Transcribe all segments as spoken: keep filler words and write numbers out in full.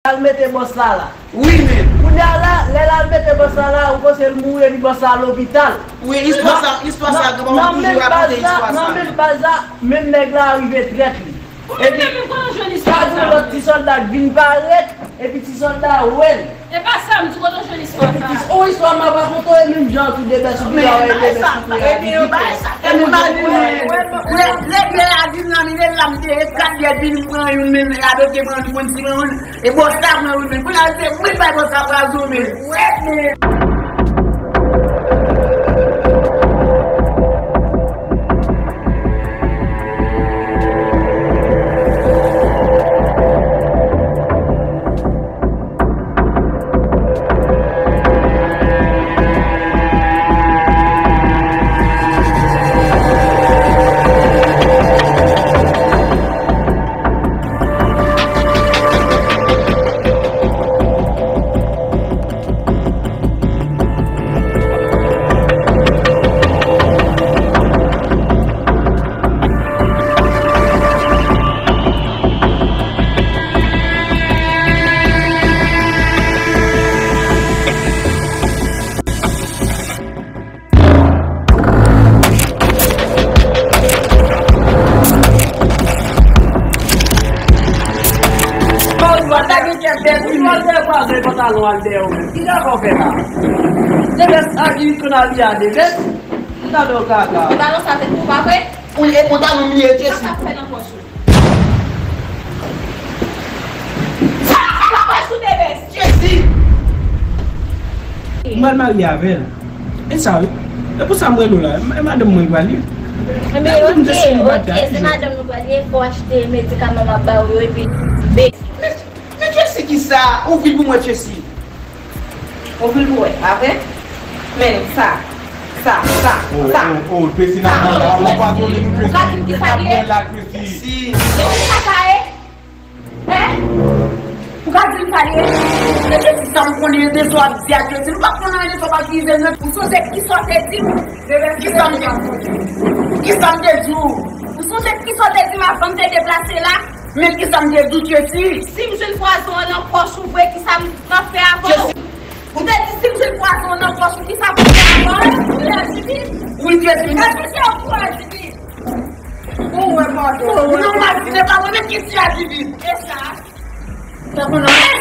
L al mete bòs la la. Wi, men. Kounye a la, lè l al mete bòs la la, ou panse l mouri epi bòs la lopital. Wi, istwa sa, istwa sa, granmanman toujou rakonte istwa sa. Nan menm baz la, menm nèg la rive trèt li. Epi, pa gen lòt ti sòlda k vin parèt, epi ti sòlda wè l. E pa sa m di, kote w jwenn istwa sa? Ou istwa m ap rakonte w e menm jan tou de bèt sou pita w e de bèt sou pita w. Epi yo bay sa fè m pa di mwen. Lè lè a vin la, men lè la m te ret kat lè vin pran youn men lè a doke pran youn konn si mwen e bòs la pran youn men kounye a se mwen bay bòs la pran youn men. Pantalon sa se pou w pa vre? Pantalon sa se pou w pa vre? Wi, e pantalon m ye, Jesi. Sa k ap fè nan pòch ou? Sa k ap fè nan pòch ou, Debès? Jesi! M pral marye avè l. E sa wi. E pou sa m rele w la. E madanm mwen pral ye. Ebyen, oke, oke, se madanm nou pral ye, fò w achte medikaman m ap ba w yo, epi be. Men, men Jesi ki sa? Ouvri l pou mwen, Jesi. Ou vin pou wè, pa vre? Men sa, sa, sa, sa. Oh, oh, oh, Tracy nan pran la, ou pa tande nou, Tracy. Ou ka di m ki sa l ye? Nan pran la, Tracy. Tracy. Ou ka di m sa l ye? Men Tracy, sa m konnen de sa w ap di a Tracy. Nou pa konn anyen de sa w ap akize m nan. Ou sonje ki sa w te di m? Ki sa m te di w? Ou sonje ki sa w te di m avan m te deplase la? Men kisa m te di w, Tracy? Si m jwenn pwazon an nan pòch ou vre, kisa m pral fè avè w? Tracy. Ou te di si m jwenn pwazon an nan pòch ou, kisa m pral fè avè w? Ou pral di vit? Wi, Tracy. Epi se ou ki pral di vit? Ou wè pwazon. Non, m ap di, se pa mwen menm ki di a di vit. E sa? E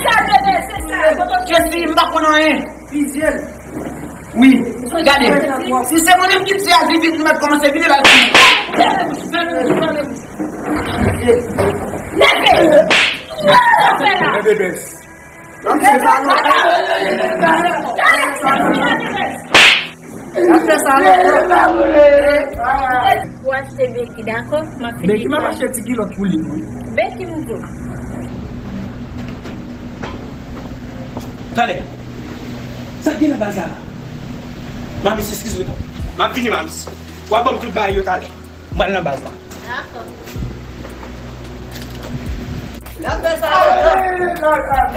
sa, bebe, se sa. Tracy, m pa konn anyen. Fizye l. Wi. Gade. Si se mwen menm ki di a di vit, nou mèt kòmanse vide bal. Leve! Leve! Leve! Leve! Leve! Leve! Leve! Leve! Pou achte beki, dakò? M ap fini. Beki, m ap achte ti kilòt pou li tou. Beki m tou. Talè. Sa k gen nan baz la? Mamis, eskize m. M ap vini, mamis. W ap ban m tout bagay yo talè. M pral nan baz la. Dakò. N ap fè sa lontan. N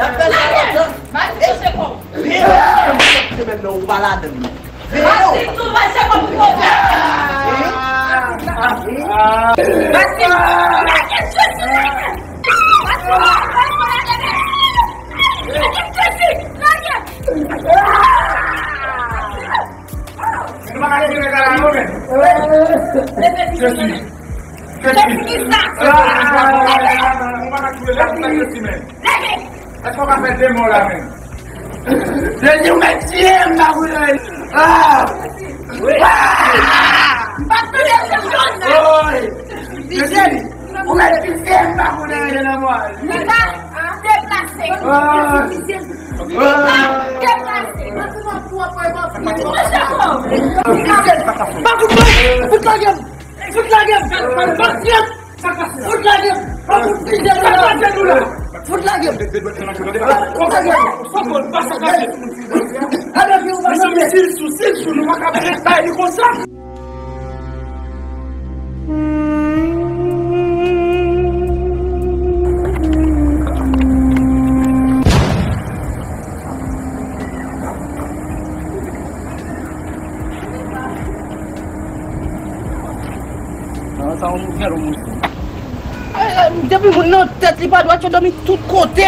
ap fè sa lontan. Vini, vini, vini, ou pa ladann. Vini, non. Vini, non. Nou pa ka kite nèg la la non, men. Jesi. Jesi. Jesi, ki sa? Ah, nou pa ka kite nèg la la, men. Èske w ka fè de mò la, men? Jesi, ou mèt tiye m, nan boulay. Ah! Ah! M pa t tande se jòn nan. Oy! Jesi, ou mèt tiye m, nan boulay, nan mò. Li pa deplase. Ah! Li pa deplase. Fout lage m! Fout lage m! Fout lage m! Fout lage m! Fout lage m! Fout lage m! Fout lage m! Fout lage m! Fout lage m! Fout lage m! Fout lage m! Fout lage m! Fout lage m! Fout lage m! Fout lage m! Fout lage m! Fout lage m! Depi moun nan tèt li pa dwat, yo dòmi tout kote.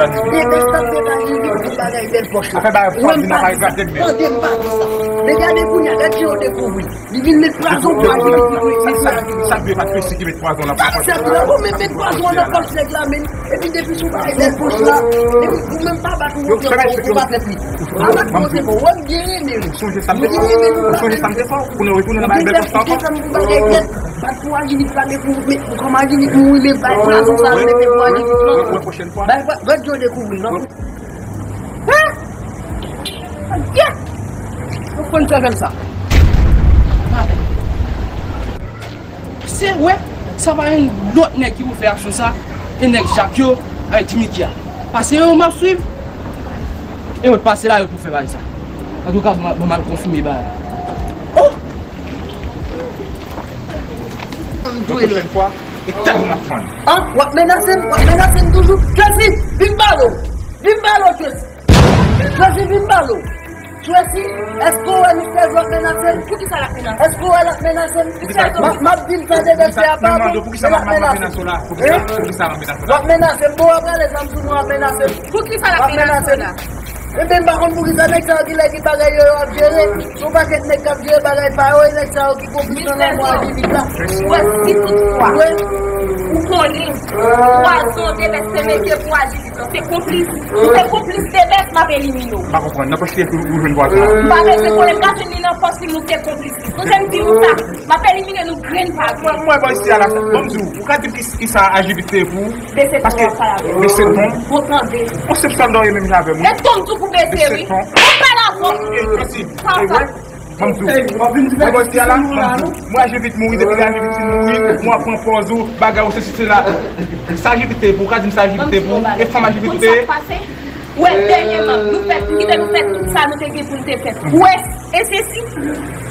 Debès t ap fè bagay, li di bagay bèl pòch la. Afè bagay fò vin nan bagay gade m. Tande m pa di sa. Men gade kounye a, gade jan yo dekouvri. Li vin met pwazon pou Ajivit, li met sa. Sa dwe pa Tracy ki met pwazon nan pòch. Sa dwe pa men met pwazon nan pòch nèg la, men. Epi depi sou bagay bèl pòch la, epi ou menm pa bat ou, ou pa fè pli. Pa bat ou, se bon, wè m byen renmen nou. Sonje sa m te fè. Sonje sa m te fè. Pou nou retounen nan bagay bèl pòch la ankò. Bat pou Ajivit la, men pou, men pou kòman Ajivit mouri, men bay pwazon sa, mete pou Ajivit la. Wè, wè, pwochèn fwa. Bay pwa-, gad yo dekouvri, non? Hein? Gad! Ou konn sèvèl sa. Se, wè, sa pa yon lòt nèg ki pou fè aksyon sa, e nèg Jak yo, avèk Dimitri a. Pase yo, m ap swiv. E yo pase la, yo pou fè bagay sa. Antouka, bon, bon, m al konfime bagay. Oh! Yon pwochèn fwa, e tèt ou m ap fann. Ah, w ap menase m, w ap menase m toujou. Jezi, vin pale w. Vin pale w, Jezi. Jezi, vin pale w. Jezi, èske w wè mistè Zo ap menase m? Poukisa l ap menase m? Èske w wè l ap menase m? M ap, m ap di l sa de bèste a pa bon, men l ap menase m. Poukisa l ap menase w la? Poukisa, poukisa l ap menase w la? W ap menase m, bon, w ap rale zam sou mwen, w ap menase m. Poukisa l ap menase w la? Ebyen, m pa konn poukisa nèg sa yo ki lè ki bagay yo, yo ap jere. Se yon pakèt nèg k ap jere bagay pa yo, e nèg sa yo ki konplis nan lanmò Ajivit la. Ou wè, si toutfwa ou konnen pwazon Debès te mete pou Ajivit lan, se konplis. Ou se konplis Debès, m ap elimine w. M pa konprann. Nan pòch kiyès ou, ou jwenn pwazon an? M pa bezwen konnen, m ka jwenn li nan pòch li, nou se konplis. Sonje m di nou sa, m ap elimine nou grenn pa grenn. Mwen, mwen, bò isi a la, ban m di w, ou ka di m ki, kisa Ajivit te ye pou ou? Bese ton, w ap pale avè m. Bese ton? Bon, tande. Bon, se sòlda w ye menm jan avè m, wi. E ton m tou pou bese, wi. Bese ton. Bon, pale avè m. E, Jezi. Sa, sa. Ban m di w. Mwen, bò isi a la, ban m di w. Mwen, Ajivit mouri, depi lè Ajivit fin mouri, mwen ap pran pòz ou, bagay ou, sesi, sela. Sa Ajivit te ye pou ou, ou ka di m sa Ajivit te ye pou ou? E fanm Ajivit te ye? Ou wè, dènyèman, nou fè, nou kite nou fè tout sa nou te gen pou n te fè. Pwès, e sesi,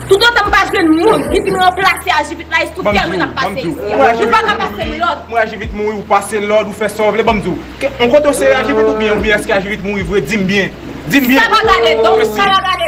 toutotan m pa jwenn moun ki vin ranplase Ajivit la, e sou tè mwen n ap pase isi a. Nou pa ka pase m lòd. Mwen, Ajivit mouri, ou pase lòd, ou fè sa w vle, ban m di w. Ke, yon kote w se Ajivit oubyen, oubyen èske Ajivit mouri vre? Di m byen. Di m byen. Sa pa gade don, sa pa gade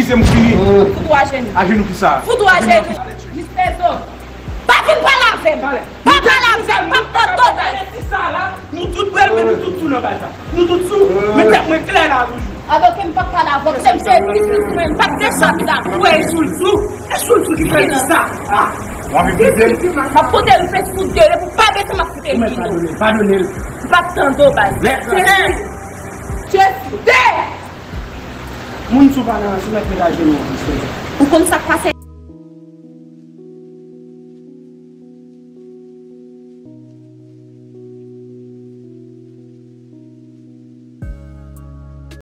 eskize m, m fini. Fout ou ajenou. Ajenou kisa? Fout ou ajenou. Mister Zo, pa vin pale avè m. Pa pale avè m, pa tande w. Nou tout pral met nou tout sou nan bal sa. Nou tout sou. Men tèt mwen klè la toujou. Alò ke m p ap pale avè w, se m se plis plis mwen, m p ap desann la. Ou wè e Soulzou, e Soulzou ki fè di sa. Ah. W ap eskize m. M ap pote l fes sou de, depi w pa bese m ap pote l kino. Padone l, padone l. M p ap tande w, baz. Lè. Tchèf de! Moun sou pa nan, sou mèt met ajenou, mesye. Ou konn sa k pase?